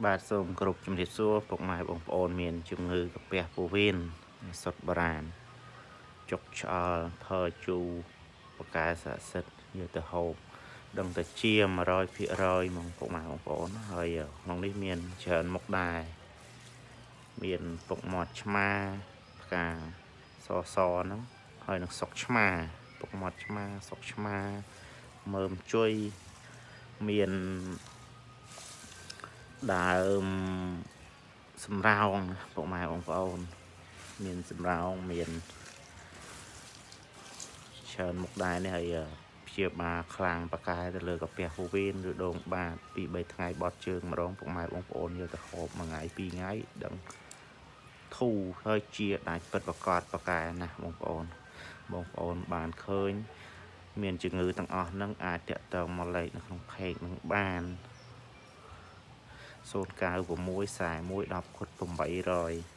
បាទសូមគោរពជំរាបសួរពុកម៉ែបងប្អូនមានជំងឺកាពះពោះវៀនសុទ្ធបុរាណចុកឆ្អល់ភើជូបកែស័ក្តិសិទ្ធយកទៅហូបដឹងតែជា100%ហ្មងពុកម៉ែបងប្អូនហើយក្នុងនេះមានច្រើនមុខដែរមានពុកមាត់ឆ្មាផ្កាសសហ្នឹងហើយនឹងសុកឆ្មាពុកមាត់ឆ្មាសុកឆ្មាមើមជុយមាន ដើមសំរោងពុកម៉ែបងប្អូន មានសំរោងមានច្រើនមុខដែរនេះហើយព្យាបាលខ្លាំងបកែទៅលើកាពះពោះវៀនឬដងបាតពី3ថ្ងៃបត់ជើងម្ដងពុកម៉ែបងប្អូនយកទៅហូបមួយថ្ងៃពីរថ្ងៃដឹងធូរហើយជាដាច់ពិតប្រកបបកែណាស់បងប្អូនបងប្អូនបានឃើញ មានជំងឺទាំងអស់ហ្នឹងអាចតាក់ទងមកលេខនៅក្នុង page នឹងបាន096 41 10គុត800។